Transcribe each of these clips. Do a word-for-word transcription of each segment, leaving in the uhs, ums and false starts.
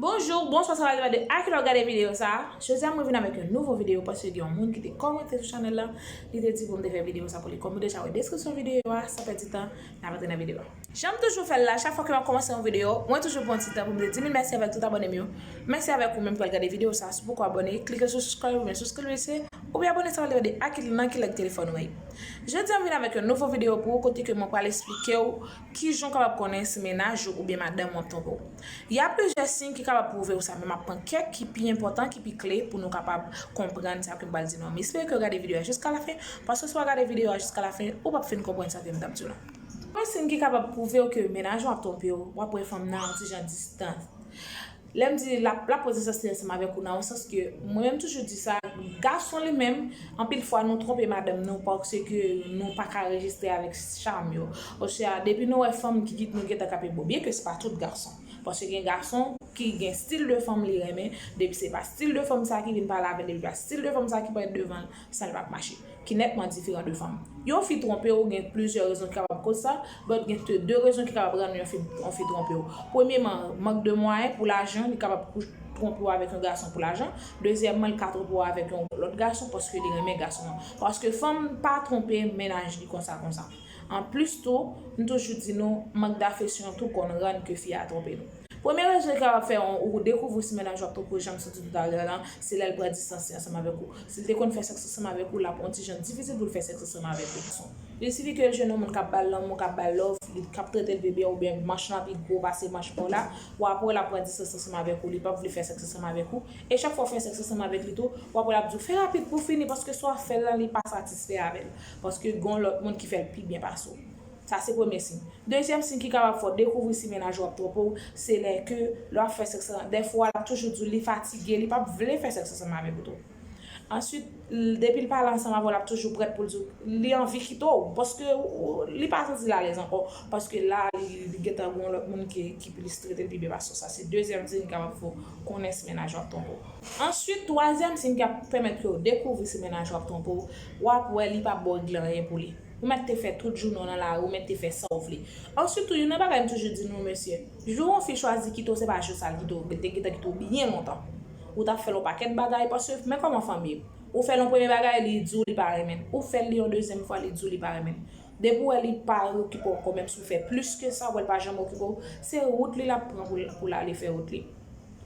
Bonjou, bonswa, sa va, depande a kilè w gade videyo sa a. Jodi a mwen vin avèk yon nouvo videyo paske gen yon moun ki te kòmante sou chanèl la. Li te di pou m te fè videyo sa pou li. Kòm ou deja wè deskripsyon videyo a, san pèdi tan, n ap antre nan videyo a. Jan m toujou fè l la, chak fwa ke m ap kòmanse yon videyo, mwen toujou pran ti tan pou m te di mil mèsi avèk tout abòne m yo. Mèsi avèk ou menm ki pral gade videyo sa a. Si w poko abòne, klike sou subscribe oubyen sou klike sou oubyen abòne, sa va depande a ki, nan ki lè telefòn ou ye. Jodi a m vin avèk yon nouvo videyo pou ou kote ke mwen pral esplike w kijan w kapab konnen si mennaj ou oubyen madanm ou ap twonpe w. Y a plizyè siy ki kapab pwouve w sa, men m ap pran kèk ki pi enpòtan, ki pi kle pou nou kapab konprann sa ke m pral di nou an. M espere ke w gade videyo a jiska lafen, paske si w pa gade videyo a jiska lafen, ou p ap fin konprann sa ke m t ap di w lan. Premye siy ki kapab pwouve w ke mennaj ou ap twonpe w, w ap wè fanm nan yon ti jan distan. Lè m di l ap, l ap pran distans li ansanm avèk ou nan yon sans ke mwen menm toujou di sa, gason li menm, anpil fwa nou twonpe madanm nou paske nou pa ka rejistre avèk cham yo. Oswa depi nou wè fanm ki kit nou gentan k ap ebo, byen ke se pa tout gason. Paske gen gason ki gen stil de fanm li renmen, depi se pa stil de fanm sa ki vin pale avè l, depi pa stil de fanm sa ki parèt devan l, sa l p ap mache. Ki nètman diferan de fanm. Yon fi twonpe w, gen plizyè rezon ki kapab koz sa, but gen de, de rezon ki kapab rann yon fi, yon fi twonpe w. Premyeman, mank de mwayen, pou lajan, li kapab twonpe w avèk yon gason pou lajan. Dezyèmman, li ka twonpe w avèk yon lòt gason paske li renmen gason an. Paske fanm pa twonpe mennaj li konsa konsa. Anplis tou, m toujou di nou, mank dafesyon tou konn rann ke fi a twonpe nou. Premye rezon ki kapab fè yon, ou dekouvri si mennaj ou ap twonpe w, jan m sot di w toutalè lan, se lè l pran distans li ansanm avèk ou. Si l te konn fè sèks ansanm avèk ou, l ap yon ti jan difisil pou l fè sèks ansanm avèk ou. Il sifi ke l jwenn yon moun k ap ba l lanmou, k ap ba l love, li, k ap trete l pi byen, oubyen manch lan pi gwo pase manch pa w la, w ap wè l ap pran distans ansanm avèk ou, li p ap vle fè sèks ansanm avèk ou. E chak fwa w fè sèks ansanm avèk li tou, w ap wè l ap di w, "Fè rapid pou w fini, paske sa w ap fè l lan, li pa satisfè avè l." Paske gen yon lòt moun ki fè l pi byen pase w. Sa se premye siy. Dezyèm siy ki kapab fè w dekouvri si mennaj ou ap twonpe w, se lè ke lè w ap fè sèks lan, dèfwa l ap toujou di w li fatige, li p ap vle fè sèks ansanm avèk ou tou. Answit, l, depi l pale ansanm avè w, l ap toujou prèt pou l di w li anvi kite w, paske ou, li pa santi l alèz ankò, paske la, li, li gentan gen yon lòt moun ki, ki plis trete l pi byen pase w. Sa se dezyèm siy ki kapab fè w konnen si mennaj ou ap twonpe w. Answit, twazyèm siy ki ap pèmèt ke w dekouvri si mennaj ou ap twonpe w, w ap wè li p ap ba w regle anyen pou li. Ou mèt te fè tout jounen w nan lari, ou mèt te fè sa w vle. Answit tou, youn nan bagay m toujou di nou, mesye, jou yon fi chwazi kite w, se pa jou sa l kite w, li te gentan kite w byen lontan. Ou t ap fè l yon pakèt bagay, paske men kòman fanm ye. Ou fè l yon premye bagay, li di w li pa renmen l. Ou fè l li yon dezyèm fwa, li di w li pa renmen l. Depi w wè li pa okipe w ankò, menm si w fè plis ke sa, w wè l pa janm okipe w, se wout li l ap pran pou l, pou l ale fè wout li.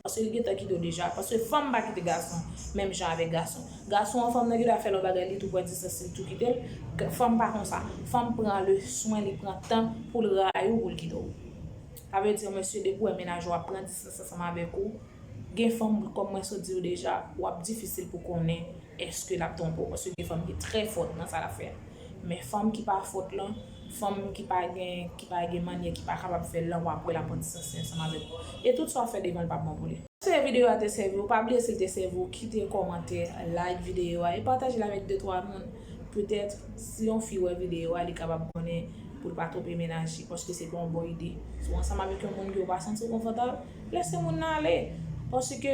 Paske li gentan kite w deja. Paske fanm pa kite gason menm jan avèk gason. Gason an, fanm nan gentan fè l yon bagay, li tou pran distans, li tou kite l. G-, fanm pa konsa. Fanm pran le swen, li pran tan pou l rayi w, pou l kite w. Sa vle di, mesye, depi w wè mennaj ou ap pran distans ansanm avèk ou, gen fanm, kòm mwen sot di w deja, w ap difisil pou konnen èske l ap twonpe w, paske gen fanm ki trè fòt nan sa l ap fè a. Men fanm ki pa fòt lan, fanm ki pa gen, ki pa gen mannyè, ki pa kapab fè l lan, w ap wè l ap pran distans li ansanm avèk ou. E tout sa w ap fè devan l p ap bon pou li. Si videyo a te sèvi w, pa bliye si l te sèvi w, kite kòmantè, like videyo a e pataje l avèk de twa moun. Petèt, si yon fi wè videyo a, li kapab konnen pou l pa twonpe mennaj li, paske se pa yon bon ide. Si w ansanm avèk yon moun ke w pa santi w konfòtab, lèse moun nan ale. Paske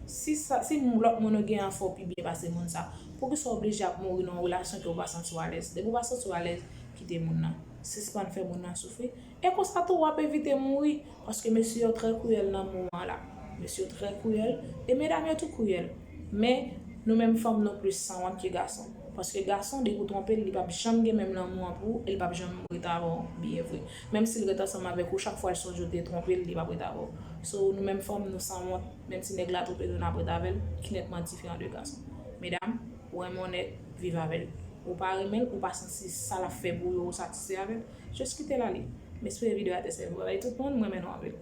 si sa, si lòt moun ou gen an fè w pi byen pase moun sa, poukisa w oblije ap mouri nan yon relasyon ke w pa santi w alèz? Depi w pa santi w alèz, kite moun nan. Sispann fè moun nan soufri. E konsa tou, w ap evite mouri. Paske mesye yo trè kriyèl nan moman an la. Mesye yo trè kriyèl. E medam yo tou kriyèl. Men, nou menm fanm, nou plis sanwont ke gason. Paske gason, depi w twonpe l, li p ap janm gen menm lanmou an pou ou, e li p ap janm ret avè w byen vre. Menm si l ret ansanm avèk ou, chak fwa l sonje w te twonpe l, li p ap ret avè w. So, nou menm fanm, nou sanwont, menm si nèg la twonpe nou, n ap ret avè l, ki nètman diferan de gason. Medam, ou renmen yon nèg, viv avè l. Ou pa renmen l, ou pa santi sa l ap fè pou ou yo, ou satisfè avè l, just kite l ale. M espere videyo a te sèvi w. Bye bye tout moun, m renmen nou anpil.